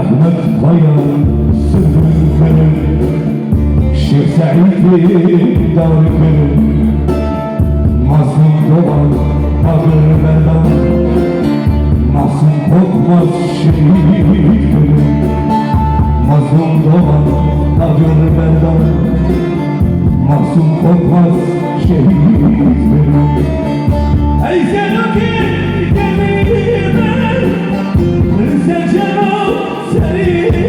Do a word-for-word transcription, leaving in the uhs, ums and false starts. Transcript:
Ehmed Kaya sirrin kirin, Şêx Seîdê dar kirin, Mazlûm Doğan tavir berdan, Masûm Korkmaz şehîd kirin, Mazlûm Doğan tavir berdan, Masûm Korkmaz şehîd kirin. Ey Serokê Demîrber, Rêzê Celo serî